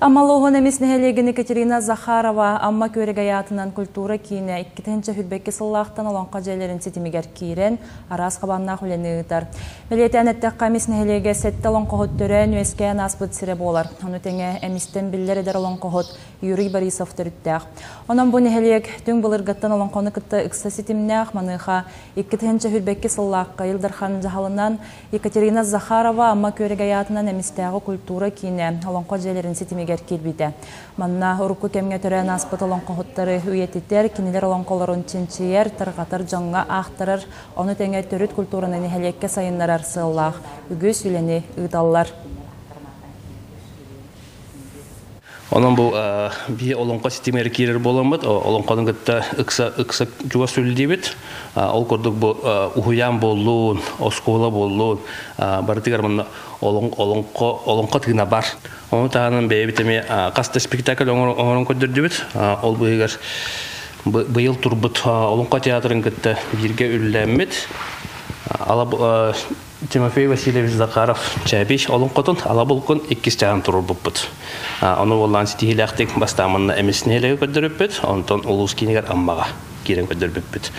Амма Эмис нэһилиэгин Екатерина Захарова Амма Күөрэгэй аатынан культура киинэ 2022 сыллаахтан Олоҥхо дьиэлэрин ситимигэр киирэн, араас хабааннаах үлэни ыытар. Бэлиэтээн эттэххэ, Эмис нэһилиэгэ сэттэ олоҥхоһут төрөөн үөскээн ааспыт сирэ буолар. Ону тэҥэ Эмистэн биллэр эдэр олоҥхоһут Юрий Борисов төрүттээх. Онон бу нэһилиэк түҥ былыргыттан олоҥхону кытта ыкса ситимнээх, маныаха 2022 сыллаахха Ил Дархан дьаһалынан Екатерина Захарова Амма Күөрэгэй аатынан Эмистээҕи культура киинэ Олоҥхо дьиэлэрин ситимигэр киирбитэ. Манна урукку кэмҥэ төрөөн ааспыт олоҥхоһуттары үйэтитэр, кинилэр олоҥхолорун чинчийэр, тарҕатар дьоҥҥо аахтарар, ону тэҥэ төрүт культураны нэһилиэккэ сайыннарар сыаллаах үгүс үлэни ыыталлар. Онон бу биһи олоҥхо ситимигэр киирэр буоламмыт, олоҥхону кытта ыкса ыкса чугас үлэлиибит. Ол курдук бу уһуйаан буоллун, оскуола буоллун, барытыгар манна олоҥхо олоҥхо тыына бар. Ону таһынан бэйэбит эмиэ хас да спектакль оҥорон көрдөрдүбүт. Ол быыһыгар быйыл турбут Олоҥхо театрын кытта бииргэ үлэлээммит. Тимофей Васильевич Захаров Чээбий олоҥхотун ала булкун иккис чааһын туруорбуппут. Ону буоллаан ситиһиилээхтик бастаан манна эмис нэһилиэгэ көрдөрүппүт, онтон улуус киинигэр Аммаҕа киирэн көрдөрбүппүт.